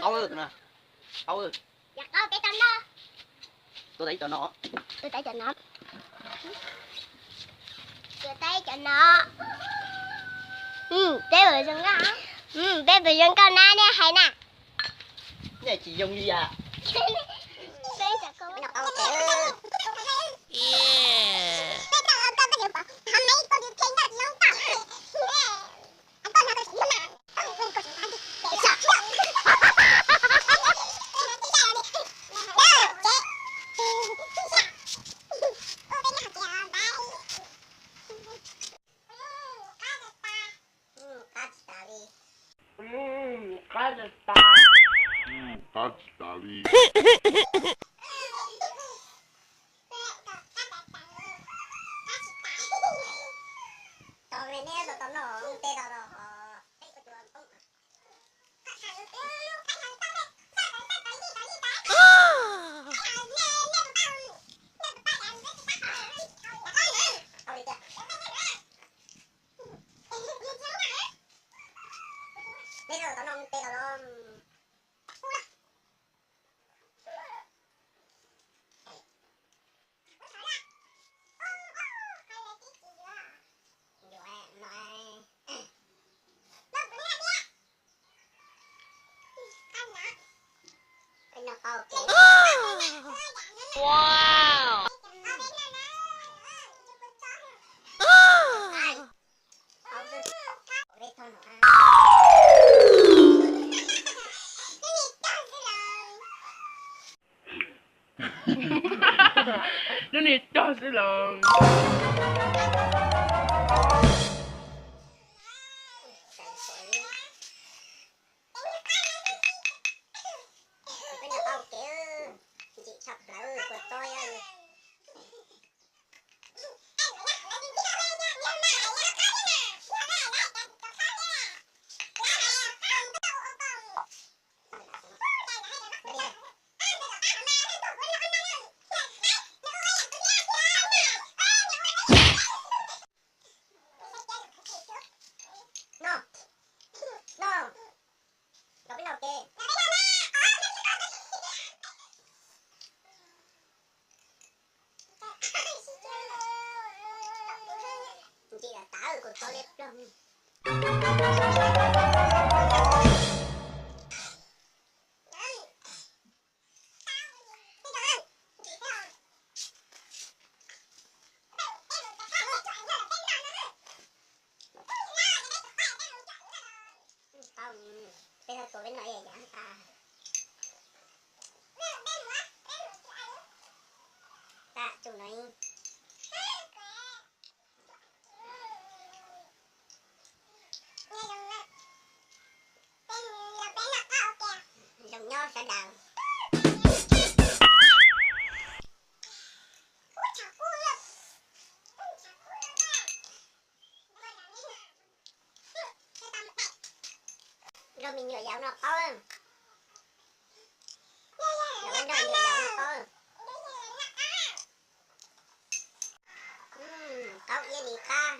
Qaub, qaub. Tua tais cov no. Tua tais cov no. Tua tais cov no. Peb pem zoo nkauj na, nej hais na. Nej tsis zoo li as. Qab tsis tas li. Qab tsis tas li. Tau li, nej tau noj ntej tau los. Wow. Lub niag cog xwb los. No, no, los peb noj ke. Ntxim tas kuv tau li ploog. Peb tau tua peb noj ib yam tas. Tam tsum no. Zoo nyob sawv daws. Nrog me nyuam yaus noj qaub. Nrog me nyuam yaus noj qaub. Qaub iab li qab.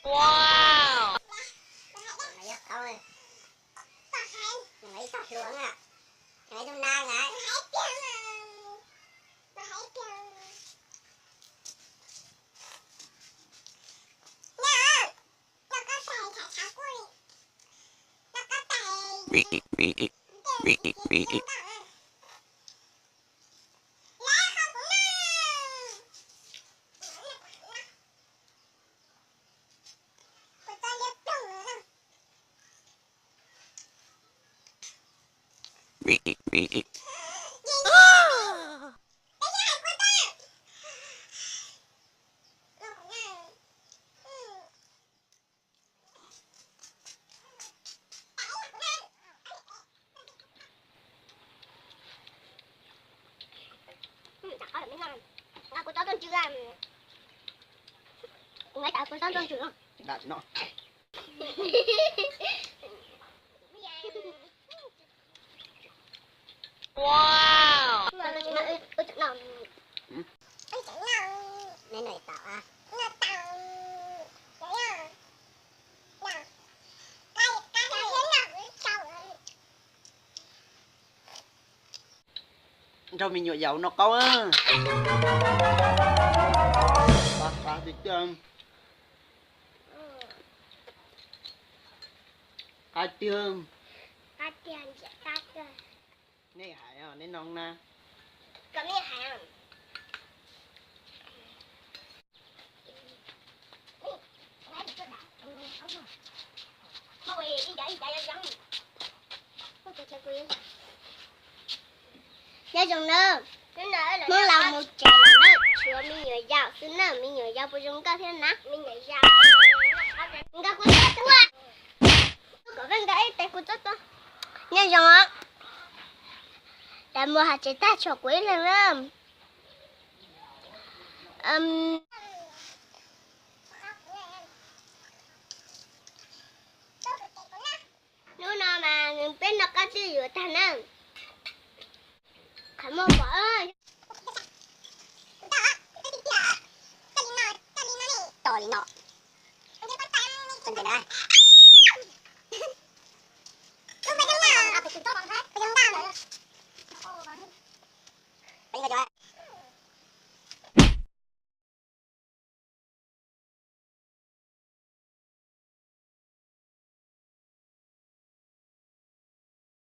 Wow. Ib tog hluas na, ib tug na na. Nrog me nyuam yaus noj qaub. Qab tiag tiag. Qab tiag. Nej hais, nej noj na. Nyob zoo na, Hmoob Lauj mus tsev lawm na, tshuav me nyuam yaus xwb na, me nyuam yaus puas zoo nkauj thiab na? Nkauj kuv txob tuaj, kom vaj nkauj ib tes kuv txob tuaj. Nyob zoo os, tas mus hais tsev tag tshuav kuv ib leeg na.